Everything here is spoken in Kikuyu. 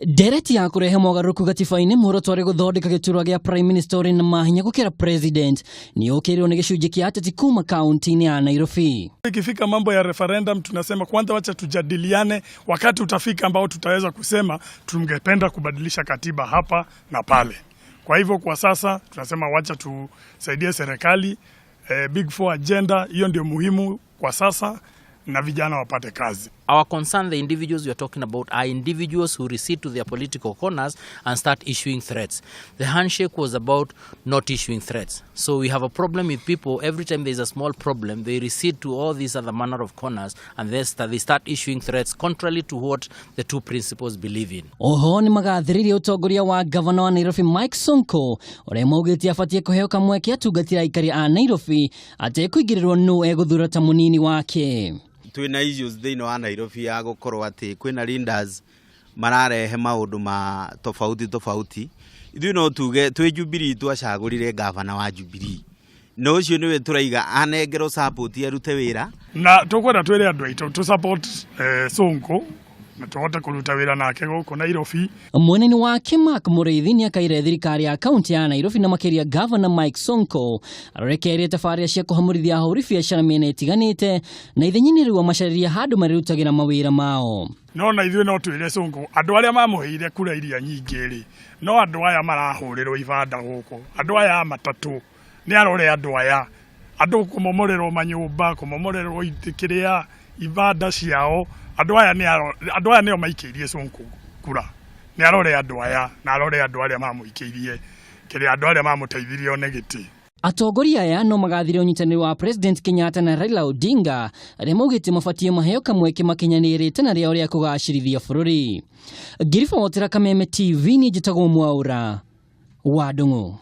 Ndereti ya kũrehe mogarũrũku gatiba-inĩ muoroto arĩ gũthondeka gĩturwa gĩa prime minister ũrĩ na mahinya gũkĩra president nĩ ũkĩrĩrwo nĩ gĩcunjĩ kĩa ateti kuma kaunti-inĩ ya Nairobi. Ikifika mambo ya referendum, tunasema kwanza wacha tujadiliane, wakati utafika ambao tutaweza kusema tungependa kubadilisha katiba hapa na pale. Kwa hivyo kwa sasa tunasema wacha tusaidie serikali Big Four agenda hiyo ndio muhimu kwa sasa, na vijana wapate kazi. Our concern, the individuals we are talking about, are individuals who recede to their political corners and start issuing threats. The handshake was about not issuing threats. So we have a problem with people. Every time there's a small problem, they recede to all these other manner of corners and they start issuing threats contrary to what the two principals believe in. Oho nĩ magathĩrĩirie ũtongoria wa gavana wa Nairobi Mike Sonko ũrĩa maugĩte abatiĩ kũheo kamweke atungatĩre aikari a Nairobi atekũingĩrĩrwo nũ egũthura ta mũnini wake. Twina issues thĩinĩ wa Nairobi ya gũkorwo atĩ kwĩna leaders mararehe maũndũ ma tofauti tofauti. Ithuĩ no tuge twĩ Jubilee twacagũrire gavana wa Jubilee, na ũcio nĩwe tũraiga anengerwo support arute wĩra. Na tukwenda twire andu aitu tu support Sonko na tuhote kuruta wira nake guku Nairobi. Mwena-inĩ wake, Mark Mũrĩithi nĩ akaire thirikari ya kaunti ya Nairobi na makĩria gavana Mike Sonko arorekereirie tabarĩra cia kũhamũrithia ahũri biacara mĩena ĩtiganĩte na ithenya-inĩ rĩu amacarĩria handũ marĩrutagĩra mawĩra mao. No na ithuĩ no twĩre Sonko andũ arĩa mamũheire kura iria nyingĩ rĩ, no andũ aya marahũrĩrwo ibanda gũkũ, andũ aya a matatũ, nĩ arore andũ aya, andũ kũmomorerwo manyũmba, kũmomorerwo kĩrĩa ibanda ciao. Andũ aya nĩo maikĩirie Sonko kura. Nĩ arore andũ aya na arore andũ arĩa mamũikĩirie kĩrĩa, andũ arĩa mamũteithirie one gĩtĩ. Atongoria aya no magathire ũnyitanĩri wa President Kenyatta na Raila Odinga arĩa maugĩte mabatiĩ maheo kamweke makinyanĩrĩte na rĩao rĩa kũgacĩrithia bũrũri. Ngĩribotera Kameme TV, niĩ njĩtagwo Mwaũra wa Ndung'u.